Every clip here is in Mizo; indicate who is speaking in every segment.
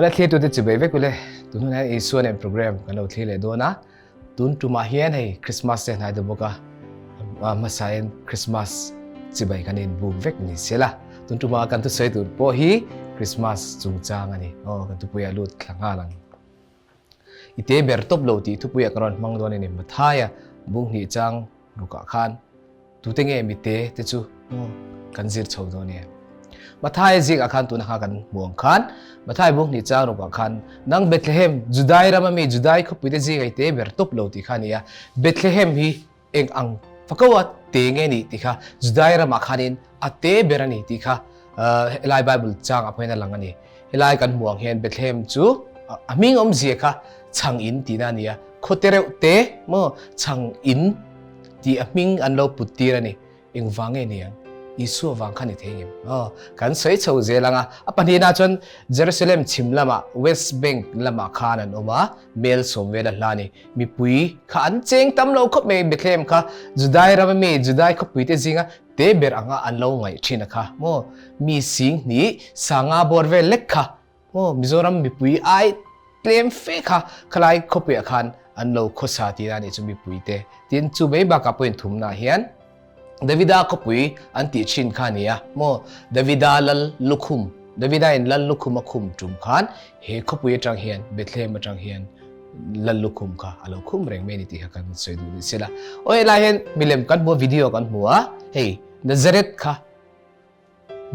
Speaker 1: Awle thlirtute chu bei vek ule, tun hunah hian Isua nen program kan lo thlir leh dawn a, tun tumah hian hei Christmas te hnai ta bawk a, hmasain Christmas chibai kan inbuk vek ni se la, tun tumah kan thusawi tur pawh hi Christmas chungchang a ni. Aw kan thupuiah lut thla nghal ang. I te ber tawp lo tih thupuiah ka rawn hmang dawn a ni. Mathaia bung hnih chang rukah khan tute nge mite te chu kan zir chho dawn e. Mathaia zikah khan tuna kha kan hmu ang khan Mathai bung hnih chang rukah khan nang Bethlehem Judai rama mi Judai khawpuite zingah i te ber tawp lo tih kha a ni a. Bethlehem hi eng ang fakaua te nge ni tih kha Judai ramah khanin a te ber a ni tih kha helai Bible chang ah pawhin a lang a ni. Helai kan hmuh ang hian Bethlehem chu a hming awmzia kha chhang in tihna a ni a, khaw te reuh te maw chhang in tih a hming an lo put tir a ni. Engvang nge ni ang? Isua vang kha ni thei ngem? Aw, kan sawi chho zel ang a. A pahnihna chuan Jerusalem chhim lamah, West Bank lamah khan an awm a, mel sawm vela hla a ni. Mipui kha an cheng tam lo khawp mai, Bethlehem kha Judai rama mi, Judai khawpuite zinga te ber anga an lo ngaih thin a kha maw? Mi sing hnih sanga bawr vel lek kha maw? Mizoram mipui ai tlem fe kha khalai khawpuiah khan an lo khawsa tihna a nih chu mipuite. Tin, chu mai bakah pawhin thumnaah hian Davida khawpui an tih thin kha a ni a maw? Davida lal lukhum, Davida in lal lukhum a khum tum khan he khawpui atang hian Bethlehem atang hian lal lukhum kha a lo khum reng mai a ni tih kha kan sawi duh ni sela. Aw helai hian milem kan hmu a, video kan hmu a, hei Nazareth kha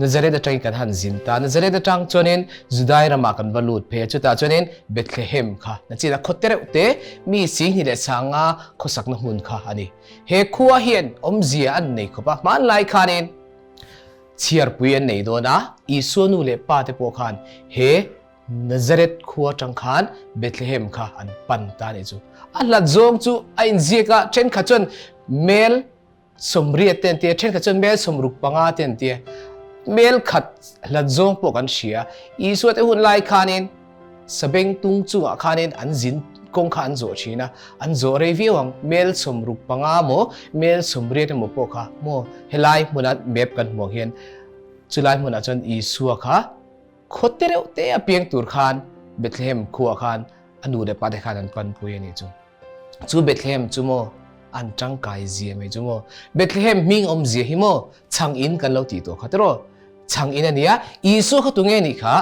Speaker 1: Nazareth atangin kan han zin ta. Nazareth atang chuanin Judai ramah kan va lut phei a, chutah chuanin Bethlehem kha nachina khaw te reuh te mi 20 leh sanga khawsakna hmun kha a ni. He khua hian awmzia an nei khawp a, hmanlai khanin chhiarpui an nei dawn a, Isua nu leh pa te pawh khan he Nazareth khua atang khan Bethlehem kha an pan ta a nih chu. A hlat zawng chu a inziak a, thenkhat chuan mel 80 te an tia, thenkhat chuan mel 65 te an tia. Mel khat hlat zawng pawh kan hria. Isua te hun lai khanin sabeng tung chungah khanin an zin kawng kha an zawh thin a, an zawh rei viau ang. Mel 65 maw, mel 80 emaw pawh kha maw helai hmuna map kan hmuh ang hian chulai hmunah chuan Isua kha Khaw te reuh te a piang tur khan Bethlehem khuaah khan a nu leh pa te khan an panpui a nih chu. Chu Bethlehem chu maw an tangkai zia mai chu maw. Bethlehem hming awmzia hi maw chhang in kan lo tih tawh kha tiraw. Chhang in a nia, Isua kha tunge nih kha?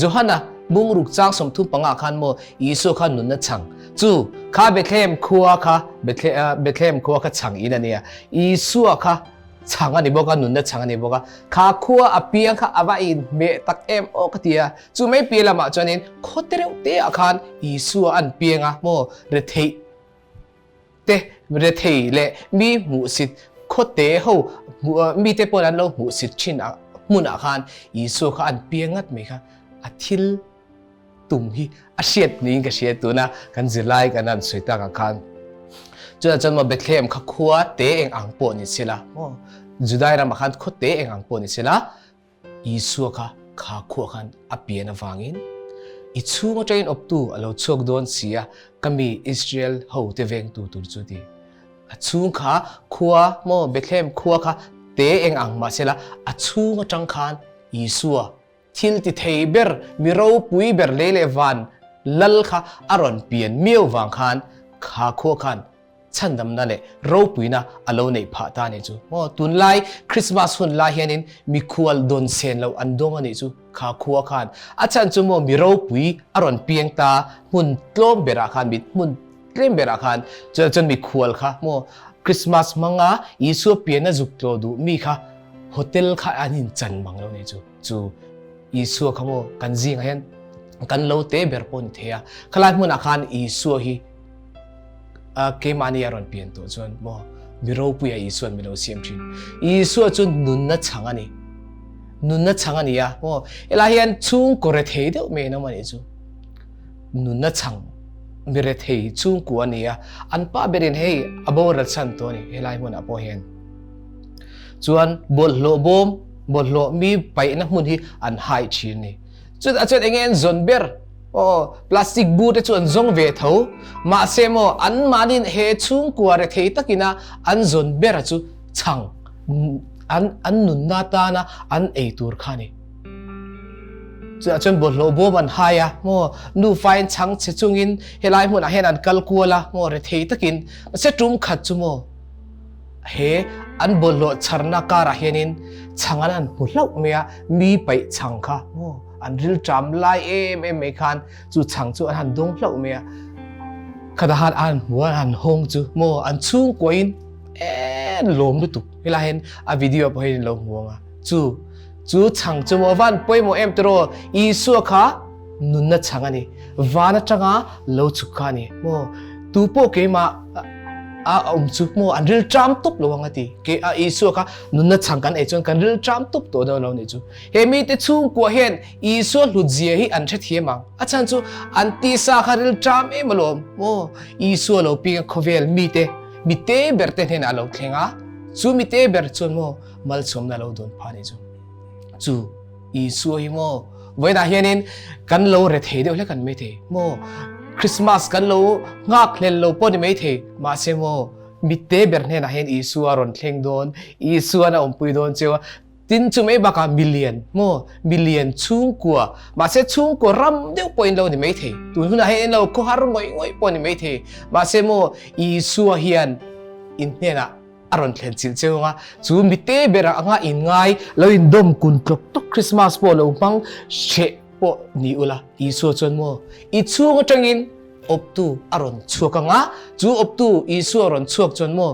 Speaker 1: Johana bungruk chang 35 khan maw Isua kha nunna chhang chu kha Bethlehem khua kha Bethlehem khua kha chhang in a nia. Isua kha Chhang a ni bawk a, nunna chhang a ni bawk a. Kha khua a piang kha a va inhmeh tak em aw ka ti a. Chu mai piah lamah chuanin khaw te reuh te ah khan Isua an piang a, maw retheih te, rethei leh mi hmuhsit khaw te ho mite pawn an lo hmuhsit thin a hmunah khan Isua kha an piang ngat mai kha a thil tum hi a hriat niin ka hria tuna kan zirlai kan han sawi takah khan chutah chuan maw Bethlehem kha khua te eng ang pawh ni sela maw Judai ramah khan khaw te eng ang pawh ni sela Isua kha kha khuah khan a pian avangin i chhung atangin awptu a lo chhuak dawn si a ka mi Israel ho te vengtu tur chu ti a chhung kha khua maw Bethlehem khua kha te eng ang mahsela a chhung atang khan Isua Thil ti thei ber, mi ropui ber lei leh van lal kha a rawn pian miau vang khan kha khua khan chhandamna leh ropuina a lo neih phah ta a nih chu. Maw tunlai Christmas hun lai hianin mikhual dawn sen loh an dawng a nih chu kha khua khan. A chhan chu maw mi ropui a rawn piang ta hmun tlawm berah khan mi hmun tlem berah khan chuan chuan mikhual kha maw Christmas hmanga Isua pianna zuk tlaw duh mi kha hotel kha an inchan mang lo a nih chu. Chu Isua kha maw kan zingah hian kan lo te ber pawh ni thei a, khalai hmunah khan Isua hi keimahni a rawn pian tawh chuan maw mi ropuia Isua'n mi lo siam thin. Isua chu nunna chhang a ni. Nunna chhang a ni a maw helai hian chhungkaw rethei deuh mai an awm a nih chu. Nunna chhang mi rethei chhungkua a ni a, an pa berin hei a boral chhan tawh a ni helai hmunah pawh hian. Chuan bawlhhlawh bawm, bawlhhlawh mi paihna hmun hi an hai thin ni. Chutah chuan enge an zawn ber? Aw, plastic bu te chu an zawng ve tho. Mahse maw, anmahniin he chhungkua rethei takina an zawn bera chu chhang an an nunna tana an ei tur kha a ni. Chutah chuan bawlhhlawh bawm an hai a, maw nufain chhang chhe chungin helai hmunah hian an kal kual a, maw rethei takin. Mahse tum khat chu maw he an bawlhhlawh chharna karah hianin chhang an han hmu hlauh mai a, mi paih chhang kha maw an rilṭam lai em em mai khan chu chhang chu an han dawng hlauh mai a. Khatah khan an hmu a, an han hawng chu maw an chhungkuain en lawm lutuk. Helai hian a video pawh hian in lo hmu ang a, chu Chu chhang chu maw van pawimawh em tiraw? Isua kha nunna chhang a ni. Van atanga lo chhuk kha a ni. Maw tu pawh keimah a awm chu maw an ril ṭam tawp lo ang a ti. Ke a Isua kha nunna chhang kan ei chuan kan ril ṭam tawp tawh dawn lo nih chu. He mite chhungkua hian Isua hlut zia hi an hrethiam ang. A chhan chu an tisa kha ril ṭam em alawm. Maw Isua lo piang a khawvel mite mite ber te hnenah a lo thleng a. Chu mite ber chuan maw Malsawmna lo dawn pha ni chu. Chu Isua hi maw vawiinah hianin kan lo re thei deuh hlek an mai thei maw Christmas kan lo nghak hlel lo pawh ni mai thei mahse maw mitte ber hnenah hian Isua a rawn thleng dawn Isuan a awmpui dawn cheu a tin chu mai bakah milian maw milian chhungkua mahse chhungkua ram deuh pawh in lo ni mai thei tun hunah hian in lo khawhar ngawih ngawih pawh ni mai thei mahse maw Isua hian in hnenah A rawn thlen chilh cheu anga chu mite berah anga in ngai lo in dawm kun tlawk tlawk Christmas pawh lo hmang hreh pawh ni ula Isua chuan maw i chhung atangin awptu a rawn chhuak anga chu awptu Isua rawn chhuak chuan maw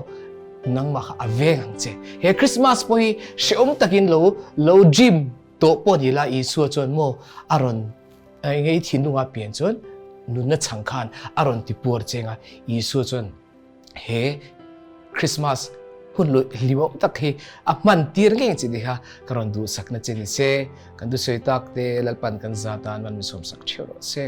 Speaker 1: nangmah kha a veng ang che he Christmas pawh hi hrehawm takin lo lo dream tawh pawh ni la Isua chuan maw a rawn enge i thinlunga pian chuan nunna chhang khan a rawn ti puar cheng a Isua chuan He Christmas hun hlimawm tak hi a hman tir ngei chi ni kha ka rawn duhsakna che ni se, kan thusawi tak te Lalpan kan za tan man min sawmsak theuh rawh se.